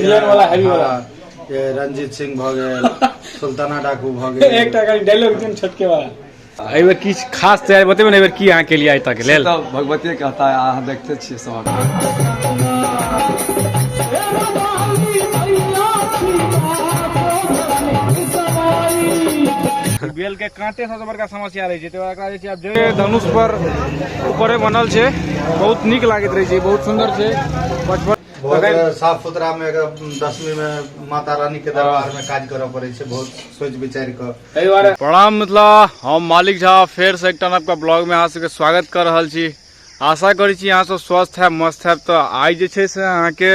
Villain वाला, heavy वाला। हाँ, ये रंजीत सिंह भऽ गेल, सुल्ताना डाकू भऽ गेल। एकटा कनि डायलॉग दियौ ने छोटके वाला। एहि बेर किछु खास तैयारी बतेबै ने, एहि बेर की अहाँ केलियै आइ तक लेल? तऽ भगवतीये कहता, अहाँ देखते छियै सब। बेल के कांटे सबसे बड़का समस्या रहै छै, तऽ एकरा जे छै आब जे धनुष पर ऊपरे बनल छै, बहुत नीक लागैत रहै छै, बहुत सुन्दर छै। बचपन बहुत साफ सुथरा मे दसवीं में माता रानी के दरबार में काज करऽ पड़ै छै, बहुत सोच विचारि कऽ। ताहि दुआरे प्रणाम मिथिला, हम मालिक झा फेर से एकटा नवका ब्लॉग में अहाँ सबके स्वागत कर रहल छी। आशा करै छी अहाँ सब स्वस्थ है, मस्त है। तऽ आइ जे छै से अहाँके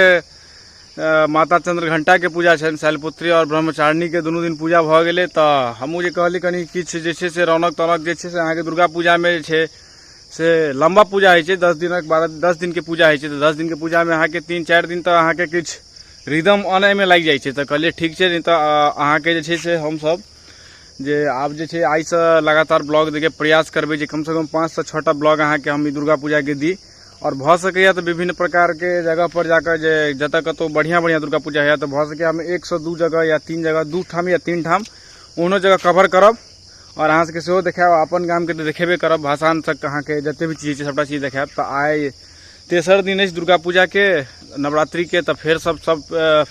माता चंद्रघंटा के पूजा छनि, शैलपुत्री और ब्रह्मचारिणी के दुनू दिन पूजा भऽ गेलै। तऽ हमहूँ जे कहली कनि किछु जे छै से रौनक तौनक जे छै से अहाँके दुर्गा पूजामे जे छै से लम्बा पूजा होइ छै, 10 दिनक 12 10 दिनके पूजा होइ छै। तऽ 10 दिनके पूजामे अहाँके 3-4 दिन तऽ अहाँके किछु रिदम अनैमे लागि जाइ छै। तऽ कहलियै ठीक छै, नहि तऽ अहाँके जे छै से हमसब जे आब जे छै आइसँ लगातार ब्लॉग दैके प्रयास करबै जे कमसँ कम 5सँ 6टा ब्लॉग अहाँके हम ई दुर्गा पूजाके दी। आओर भऽ सकैए तऽ विभिन्न प्रकारके जगहपर जाकऽ जे जतऽ कतहु बढ़िआँ बढ़िआँ दुर्गा पूजा होइए तऽ भऽ सकैए हम 1सँ 2 जगह या 3 जगह, 2 ठाम या 3 ठाम ओहनो जगह कवर करब आओर अहाँ सबके सेहो देखायब। अपन गामके तऽ देखेबे करब, भाषान तक अहाँके जते भी चीज छै सबटा चीज देखायब। तऽ आइ तेसर दिन अछि दुर्गा पूजाके, नवरात्रिके। तऽ फेर सब सब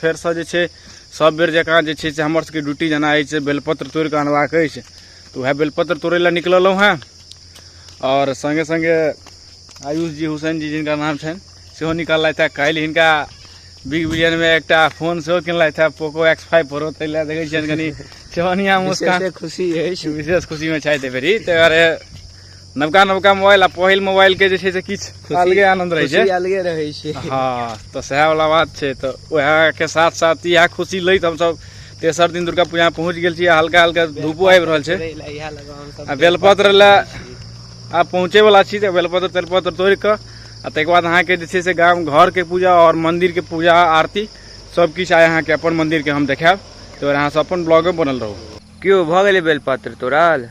फेरसँ जे छै सब बेर जकाँ जे छै से हमर सबके ड्यूटी जेना अछि बेलपत्र तोड़िकऽ अनबाक अछि, तऽ वएह बेलपत्र तोड़ै लए निकललहुँ हेँ। आओर सङ्गे सङ्गे आयुष जी, हुसैन जी जिनका नाम छनि, सेहो निकललथि हेँ। काल्हि हिनका बिग बिलियनमे एकटा फोन सेहो किनलथि हेँ, पोको एक्स फाइव प्रो। ताहि लए देखै छियनि कनि चवनिया मुस्कान, विशेष खुशी अछि, विशेष खुशीमे छथि एहि बेरी। ताहि दुआरे नवका नवका मोबाइल आ पहिल मोबाइल के जे छै से किछु अलगे आनंद रहै छै, खुशी अलगे रहै छै। हँ, तऽ सएह वाला बात छै। तऽ उएह के साथ साथ इएह खुशी लैत हमसब तेसर दिन दुर्गा पूजा मे पहुँच गेल छी। हल्का हल्का धूपो आबि रहल छै। इएह लग हमसब आ बेलपत्र लए आब पहुँचे वाला छी। तऽ बेलपत्र तेलपत्र तोड़ि कऽ आ ताहिके बाद अहाँके जे छै से गाम घरके पूजा आओर मन्दिरके पूजा आरती सब किछु आइ अहाँके अपन मन्दिरके हम देखायब। तऽ अहाँ सब अपन ब्लॉगे बनल रहू। क्यों भऽ गेलै बेलपत्र तोड़ल?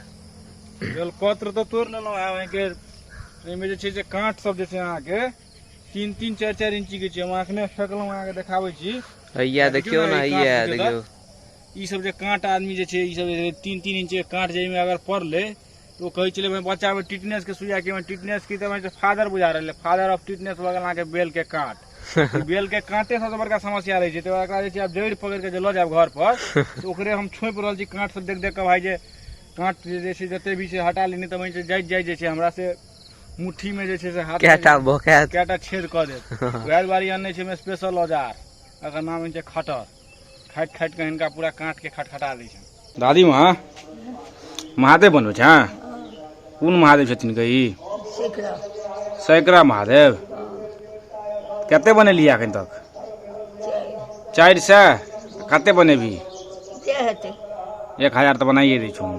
बेलपत्र तऽ तोड़ि लेलहुँ। आब अहाँके एहिमे जे छै से काँट सब जे छै अहाँके 3-3 4-4 इंची के छै। हम अखने फेकलहुँ, अहाँके देखाबै छी। हैया देखियौ ने, हैया देखियौ। ई सब जे काँट आदमी जे छै, ई सब जे 3-3 इंच के काँट जे एहिमे अगर पड़लै तऽ ओ कहै छलै भाइ बच्चामे टिटनेस के सुइया के टिटनेस की तऽ फादर बुझा रहलै, फादर ऑफ टिटनेस भऽ गेल अहाँके बेल के काँट। ई बेल के काँटे सबसँ बड़का समस्या रहै छै। तऽ एकरा जे छै आब जड़ि पकड़ि कऽ जे लऽ जायब घर पर तऽ ओकरे हम छोपि रहल छी काँट सब देख देख कऽ। भाइ जे काँट जे छै जते भी छै हटा लेने तऽ वहीं जाइत जाइत जे छै हमरा से मुट्ठीमे जे छै से हाथ कएटा भोकायत, कएटा छेद कऽ देत। वएह दुआरे अनने छै स्पेशल औजार, एकर नाम होइ छै खटर। खाटि खाटि कऽ हिनका पूरा काँट के खटखटा दै छनि। दादी माँ महादेव बनबै छै? कोन महादेव छथिन गई? सैकड़ा महादेव। कते बनेलियै एखन तक? 400। कते बनेबही? 1000 तऽ बनाइए दै छौ।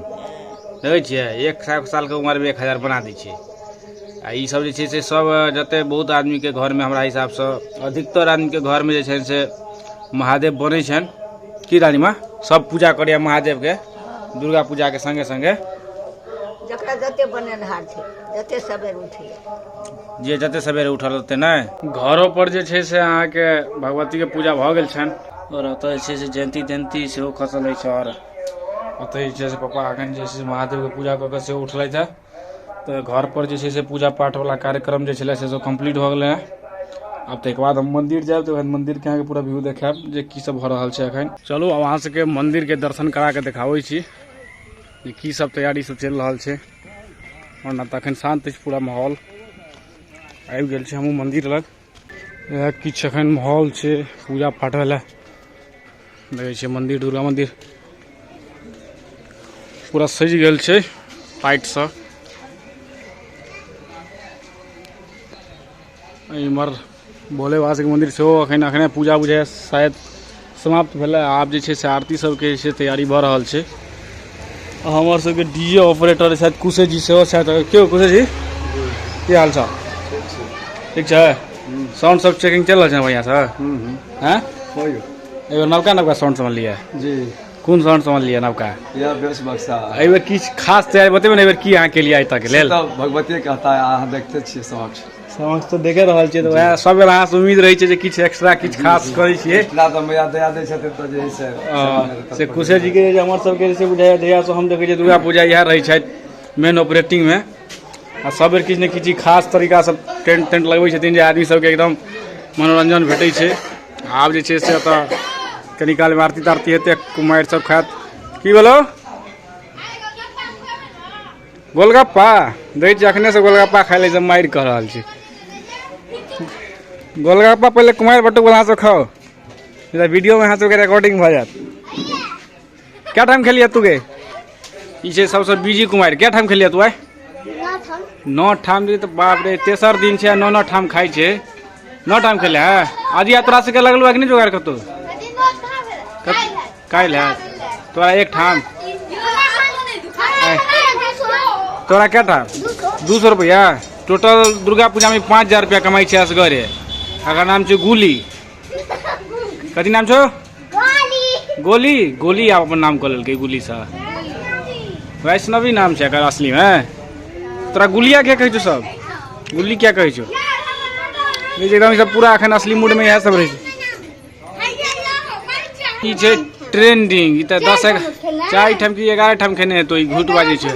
देखै छियै 100 सालके उमरमे 1000 बना दै छै। आ ई सब जे छै से सब जते बहुत आदमीके घरमे, हमरा हिसाबसँ अधिकतर आदमीके घरमे जे छै से महादेव बनै छनि। की दादी माँ सब पूजा करैया महादेवके दुर्गा पूजाके सङ्गे सङ्गे? जकरा जते बनेनहार छै, जते सबेर उठैया, जे जते सबेरे उठल ओते नहि। घरो पर जे छै से अहाँके भगवतीके पूजा भऽ गेल छनि आओर ओतऽ जे छै से जयन्ती तयन्ती सेहो खसल अछि। आओर ओतऽ जे छै से पप्पा एखन जे छै से महादेवके पूजा कऽ कऽ सेहो उठलथि हँ। तऽ घर पर जे छै से पूजा पाठ वाला कार्यक्रम जे छलै से सब कम्प्लीट भऽ गेलै हँ। आब ताहिके बाद हम मन्दिर जायब, तऽ मन्दिरके अहाँके पूरा व्यू देखायब जे की सब भऽ रहल छै एखन। चलू आब अहाँ सबके मन्दिरके दर्शन करा कऽ देखाबै छी जे की सब तैयारी सब चलि रहल छै। ओना तऽ एखन शान्त अछि पूरा माहौल। आबि गेल छी हमहूँ मन्दिर लग। इएह किछु एखन माहौल छै पूजा पाठ वाला। देखै छियै मन्दिर, दुर्गा मन्दिर पूरा सजि गेल छै लाइटसँ। इम्हर भोले बाबा के मन्दिर सेहो अखन अखने पूजा बुझाइ शायद समाप्त भेलै। आब जे छै से आरती सबके जे छै तैयारी भऽ रहल छै। हमर सबके डी जे ऑपरेटर शायद कुशे जी सेहो छथि। क्यों कुशे जी, की हाल छ? ठीक छै? साउंड सब चेकिंग चलि रहल छै बढ़िआँसँ? हैं, एगो नवका नवका साउंड समझलियै जी। कोन साउंड समझलियै नवका? यह बेस बक्सा। एहि बेर किछु खास तैयारी बतेबै ने, एहि बेर की अहाँ केलियै आइ तक लेल? तऽ भगवतीये कहता, अहाँ देखते छियै समक्ष समक्ष तऽ देखे रहल छियै, तऽ वएह सब बेर अहाँसँ उम्मीद रहै छै जे किछु एक्स्ट्रा किछु खास करै छियै। मिथिला तऽ मैया दया दै छथिन तऽ जे है से से कुशे जीके जे हमर सबके जे छै बुझाइए, जहियासँ हम देखै छियै दुर्गा पूजा इएह रहै छथि मेन ऑपरेटिंगमे, आ सब बेर किछु ने किछु खास तरीकासँ टेंट तेंट लगबै छथिन जे आदमी सबके एकदम मनोरंजन भेटै छै। आब जे छै से एतऽ कनी कालमे आरती तारती हेतै, कुमारि सब खायत। की भेलौ? गोलगप्पा दै छी अखने से, गोलगप्पा खाइ लए सब मारि कऽ रहल छी। गोलगप्पा पहिले कुमारि बटुक वला सब खाओ, वीडियोमे अहाँ सबके रिकॉर्डिंग भऽ जायत। क्या टाइम खेलियै तू गे? ई छै सबसँ बिजी कुमारि। क्या ठाम खेलियै तू आइ? 9 ठाम जे तऽ बाप रे, तेसर दिन छै आ 9 9 ठाम खाइ छै। 9 ठाम खेले है आज। या तोरा सबके लगलो कि नहि जोगाड़ कतौ? काल्हि हैत तोरा एक ठाम। तोरा क्या ठाम? 200 रुपैआ। टोटल दुर्गा पूजामे 5000 रुपैआ कमाइ छै असगरे। एकर नाम छै गुली। कथी नाम छौ? गोली। गोली आब अपन नाम कऽ लेलकै गुली सँ। वैष्णवी नाम छै एकर असलीमे। तोरा गुलिया क्या कहै छौ सब? गुल्ली क्या कहै छौ? एकदम ई सब पूरा एखन असली मूडमे इएह सब रहै छै। ई छै ट्रेंडिंग। ई तऽ 10 4 ठाम कि 11 ठाम खेने हेतौ। ई घूट बाजै छै।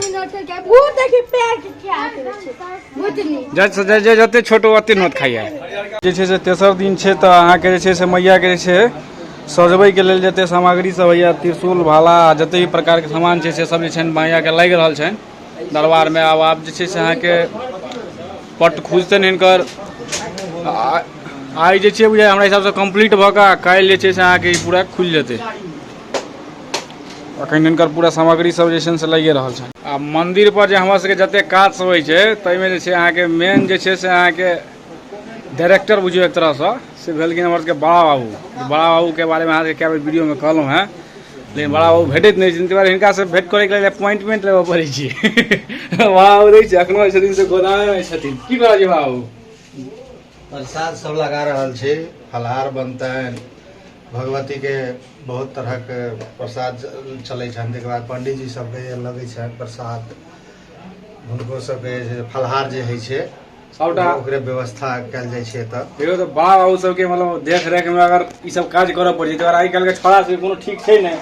जे जते छोट ओते नोत खाइया। जे छै से तेसर दिन छै, तऽ अहाँके जे छै से मैयाके जे छै सजबैके लेल जते सामग्री सब होइया, त्रिशूल भाला जते भी प्रकारके सामान छै, से सब जे छनि मैयाके लागि रहल छनि दरबारमे। आब आब जे छै से अहाँके पट खुजतनि हिनकर। आइ जे छै बुझाइ हमरा हिसाबसँ कम्प्लीट भऽ कऽ काल्हि जे छै से अहाँके ई पूरा खुलि जेतै। अखन हिनकर पूरा सामग्री सब जे छै से लागिए रहल छनि। आ मन्दिर पर जे हमर सबके जते काज सब होइ छै, ताहिमे जे छै अहाँके मेन जे छै से अहाँके डायरेक्टर बुझियौ एक तरहसँ से भेलखिन हमर सबके बड़ा बाबू। बड़ा बाबूके बारेमे अहाँके कए बेर वीडियोमे कहलहुँ हेँ, लेकिन बड़ा बाबू भेटैत नहि छथिन, ताहि दुआरे हिनकासँ भेँट करैके लेल अपॉइंटमेंट लेबऽ पड़ै छै। बड़ा बाबू रहै छै एखनो छथिन से गोदामेमे छथिन। की करऽ छै बाबू? प्रसाद सब लगा रहल छी, फलाहार बनतनि भगवतीके, बहुत तरहके प्रसाद चलै छनि। ताहिके बाद पंडीजी सबके लगै छनि प्रसाद, हुनको सबके जे फलाहार जे होइ छै सबटा ओकरे व्यवस्था कयल जाइ छै एतऽ। देखियौ तऽ बाबा बाबू सबके मतलब देख रेख मे अगर ई सब काज करऽ पड़ै छै, ताहि दुआरे आइ काल्हि के छोड़ा सबके कोनो ठीक छै नहि,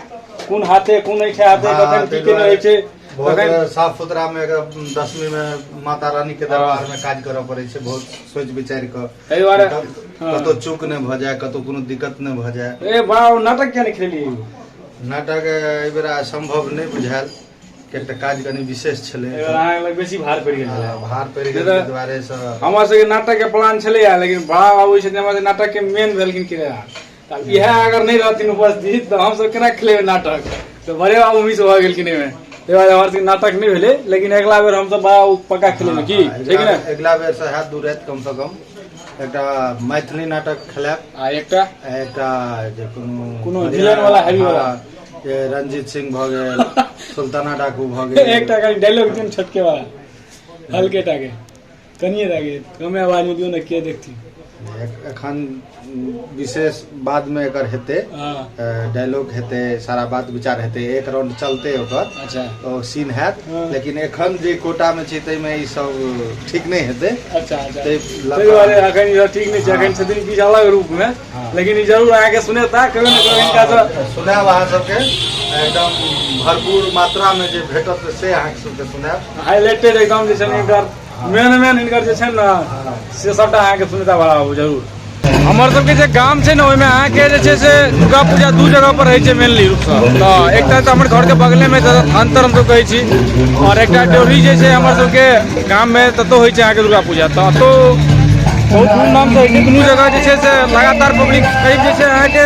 कोन हाथे कोन नहि छै हाथे, कखन की केने रहै छै। बहुत तखन साफ सुथरा मे दसमी मे माता रानी के दरबार मे काज करऽ पड़ै छै बहुत सोचि विचारि कऽ, ताहि दुआरे कतौ चूक नहि भऽ जाय, कतौ कोनो दिक्कत नहि भऽ जाय। ए बाबा, नाटक किया नहि खेलियै? नाटक एहि बेरा सम्भव नहि बुझायल, किएक तऽ काज कनि विशेष छलै। एहि बेर अहाँके लग बेसी भार पड़ि गेल छलै। हँ, भार पड़ि गेल, ताहि दुआरे सँ। हमर सबके नाटक के प्लान छलैया, लेकिन बड़ा बाबू छथिन हमर सबके नाटक के मेन भेलखिन किराया, तऽ इएह अगर नहि रहथिन उपस्थित तऽ हमसब केना खेलेबै नाटक? तऽ बड़े बाबू मिस भऽ गेलखिन एहिमे, ताहि दुआरे हमर सबके नाटक नहि भेलै, लेकिन अगिला बेर हमसब बड़ा बाबू पक्का खेलेबै की, ठीक ने? अगिला बेर से हैत 2 राति कम से कम एकटा मैथिली नाटक खेलायब आ एकटा एकटा जे कोनो कोनो विलन वाला, हैवी वाला। हँ, जे रंजीत सिंह भऽ गेल, सुल्ताना डाकू भऽ गेल। एकटा खाली डायलॉग दियौ ने छोटके वाला, हल्के टाके, कनिए टाके, कमे आवाज में दियौ ने, के देखथिन। एखन विशेष बाद मे एकर हेतै, डायलॉग हेतै, सारा बात विचार हेतै, एक राउंड चलतै ओकर। अच्छा। ओ सीन हैत। लेकिन एखन जे कोटा मे छै ताहिमे ई सब ठीक नहि हेतै। अच्छा अच्छा। ताहि लऽ ताहि दुआरे एखन ई सब ठीक नहि छै। एखन छथिन किछु अलग रूप मे, लेकिन ई जरूर अहाँके सुनेता कहियो ने कहियो हिनका सँ। सुनायब अहाँ सबके एकदम भरपूर मात्रा मे जे भेटत से अहाँ सबके सुनायब। हाईलाइटेड एकदम जे छै ने हिनकर मेन मेन हिनकर जे छै ने से सबटा अहाँके सुनेता बड़ा बाबू जरूर। हमर सबके जे गाम छै ने, ओहिमे अहाँके जे छै से दुर्गा पूजा 2 जगह पर होइ छै मेनली रूपसँ। तऽ एकटा तऽ हमर घरके बगलेमे थानतर हमसब कहै छी, आओर एकटा ड्योढ़ी जे छै हमर सबके गाममे, ततौ होइ छै अहाँके दुर्गा पूजा। तऽ एतौ बहुत धूमधामसँ होइ छै। दुनू जगह जे छै से लगातार पब्लिक करीब जे छै अहाँके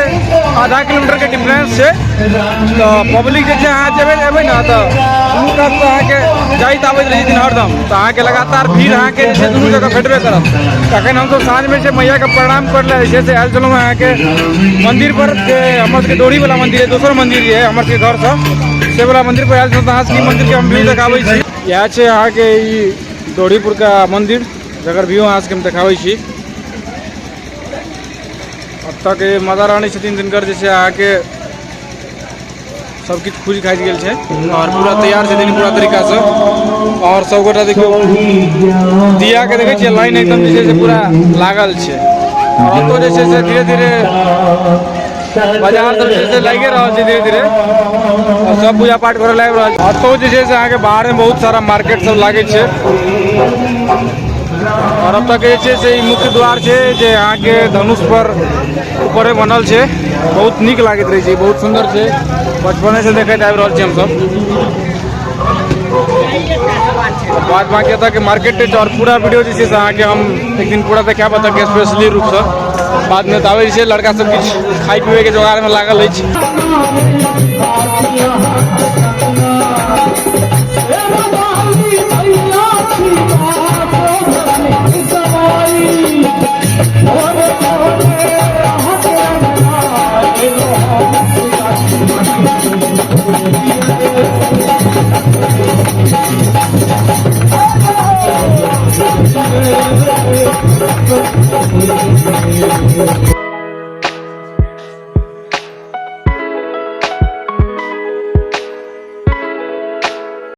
आधा किलोमीटरके डिफरेंस छै। तऽ पब्लिक जे छै अहाँ जेबै एबै ने तऽ दुनू कातसँ अहाँके जाइत आबैत रहै छथिन हरदम, तऽ अहाँके लगातार भीड़ अहाँके जे छै दुनू जगह भेटबे करत। तखन हमसब साँझमे छै मैयाके प्रणाम करै लए जे छै से आयल छलहुँ अहाँके मन्दिर पर, जे हमर सबके डोरीवला मन्दिर है, दोसर मन्दिर जे है हमर सबके घरसँ, से वला मन्दिर पर आयल छलहुँ। तऽ अहाँ सबके मन्दिरके हम व्यू देखाबै छी। इएह छै अहाँके ई डोरीपुरका मन्दिर, जकर व्यू अहाँ सबके हम देखाबै छी। एतऽ के माता रानी छथिन, जिनकर जे छै अहाँके सब किछु खुजि खाजि गेल छै आओर पूरा तैयार छथिन पूरा तरीकासँ। आओर सब गोटा देखियौ, दियाके देखै छियै, लाइन एकदम जे छै से पूरा लागल छै। आओर ओतौ जे छै से धीरे धीरे बाजार सब जे छै से लागि रहल छै धीरे धीरे, आओर सब पूजा पाठ करऽ लागि रहल छै। ओतौ जे छै से अहाँके बाहरमे बहुत सारा मार्केट सब लागै छै। आओर अब तक जे छै से ई मुख्य द्वार छै जे अहाँके धनुष पर ऊपरे बनल छै। बहुत नीक लागैत रहै छै, बहुत सुन्दर छै, बचपने से देखैत आबि रहल छी हमसब। बाद बाकी एतऽके मार्केट छै। आओर पूरा वीडियो जे छै से अहाँके हम एक दिन पूरा देखायब एतऽके स्पेशली रूपसँ बादमे। तऽ आबै छै लड़का सब किछु खाइ पिबैके जोगाड़मे लागल अछि।